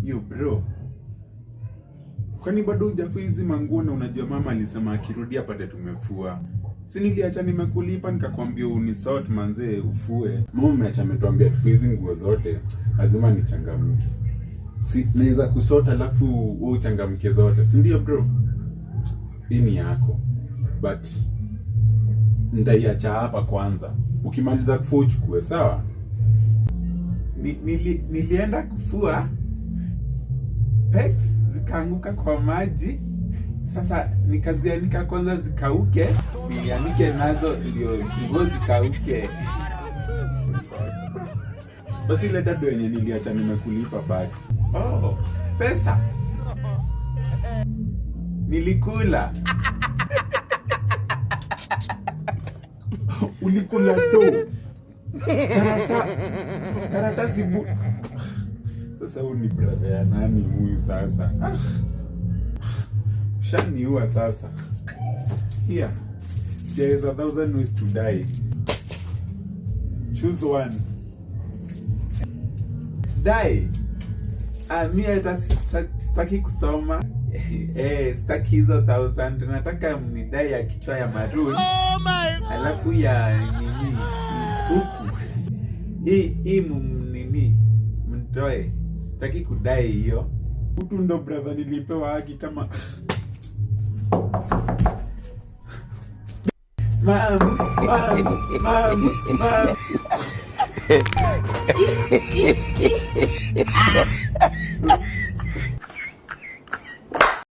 Yo bro, kwani bado hujafua hizi manguo na unajua mama alisema akirudi apate tumefua? Si niliacha nimekulipa nikakwambia unisort manzee ufue. Mama umeacha ametuambia tufue hizi nguo zote, lazima nichangamke. Si naweza kusort alafu wewe uchangamke zote, si ndio bro? Hii ni yako. But nitaiacha hapa kwanza. Ukimaliza kufua uchukue, sawa? Nilienda kufua, pegs zikaanguka kwa maji. Sasa nikazianika kwanza zikauke, nianike nazo ndio nguo zikauke. Basi leta do yenye niliacha nimekulipa basi. Oh, pesa nilikula. Ulikula do? Karatasi bu. Sasa huyu ni brother ya nani huyu sasa? Ah. Shaniua sasa. Here, there is 1,000 ways to die. Choose one. Die. Ah, mi hata sitaki kusoma. Sitaki hizo 1,000. Nataka mnidai ya kichwa ya maroon. Oh my God. Alafu ya nini? Huku. Hii nini? Mtoe. Sitaki kudai hiyo. Utu ndo brother nilipewa haki kama Mam, mam, mam, mam.